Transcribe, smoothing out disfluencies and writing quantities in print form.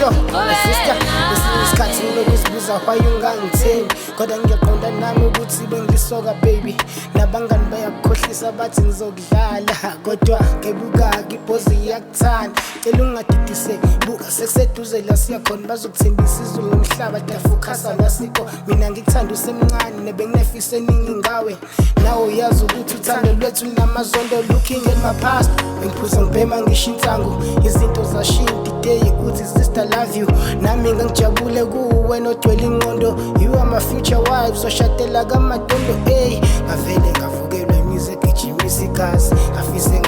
Sure, my sister, kwesinye isikhathi nginokuzibuza why ungangithembi, kodwa ngiyaqonda nami ukuthi bengisoka, baby. Nabangani bayakukhohlisa, bathi ngizokudlala, kodwa ngebuka-ke ibhozi iyakuthanda. Cela ungadidiseki, buka sekuseduze la siyakhona. Bazokuthembisa izulu nomhlaba, dafukhasa lasikho. Mina ngikuthanda usemncane, nebenginefisa eningi ngawe. Nawe uyazi ukuthi uthando lwethu lunamazondo. Looking at my past, bengiphuza, ngibhema, ngisho insango. Izinto zashinta day uthi, "Sister, love you." Nami ngangijabule kuwena ogcwele ingqondo. You are my future wife, soshadela kamadondo. Ey, ngavele ngavukelwa imizi egijimisa igazi, ngafise.